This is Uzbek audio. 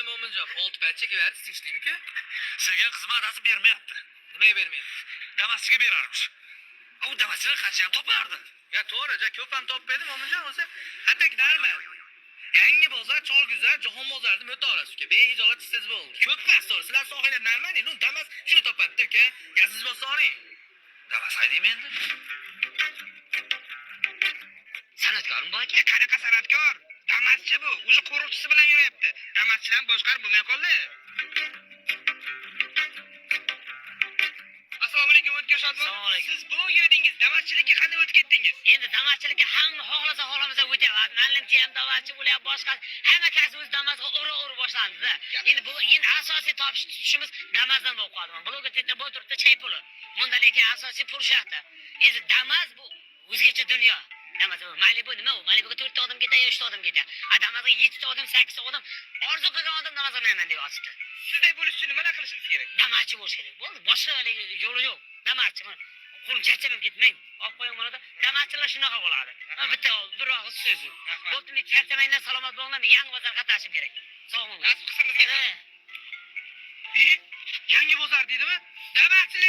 Mo'minjon, olti payt chekaverdi, tinchlikmi-ku? Sevgan qizim adasi bermayapti. Nimaga bermaydi? Damaschiga berarmish. U damaschilar qancha ham topardi. Ya to'g'ri, ja ko'p ham topmaydi Mo'minjon o'zi. Hatto normal. Yangi bozor, Cholguzar, Jahon bozorida mo'torasiz uka. Behijolat ishsiz bo'ldi. Ko'p emas, to'g'ri. Sizlar sohanglar normal, endi Damas shuni topadi uka. Gazingiz bo'lsa oling. Damas haydaymi endi? San'atkormi bu aka? Ya qanaqa san'atkor? Damaschi bu. O'zi qo'riqchisi bilan yuryapti. Damaschidan boshqarib bo'lmay qoldi. Assalomu alaykum, O'tkir Shodmon. Assalomu alaykum. Siz bloger edingiz. Damaschilikka qanday o'tib ketdingiz? Endi damaschilikka hamma xohlasa xohlamasa o'tyapti. Muallimchi ham damaschi bo'lyapti, boshqa hamma kasb o'z Damasga ura-ura boshlandida. Endi bu endi asosiy topish tutishimiz Damasdan bo'lib qoldi. Bloger tetda bu turibdi chay puli. Bunda lekin asosiy pul shu yoqda. Endi Damas bu o'zgacha dunyo. Damas bu Malibu nima u? Malibuga 4 ta odam ketadi, 3 ta odam ketadi. A Damasga 7 ta odam, 8 ta odam orzu qilgan odam Damasga minaman deb yotibdi. Sizday bo'lish uchun nimalar qilishimiz kerak? Damaschi bo'lish kerak. Bo'ldi, boshqa haligi yo'li yo'q. Damaschi mana qo'lim charchab ham ketmang. Olib qo'ying mana Damaschilar shunaqa bo'ladi. Ha, bitta bir og'iz so'z. Bo'pti, men charchamanglar, salomat bo'linglar, men yangi bozor qatnashim kerak. Sog' bo'linglar. Nasib qilsin bizga. Ha. E, yangi bozor deydimi? Damaschilar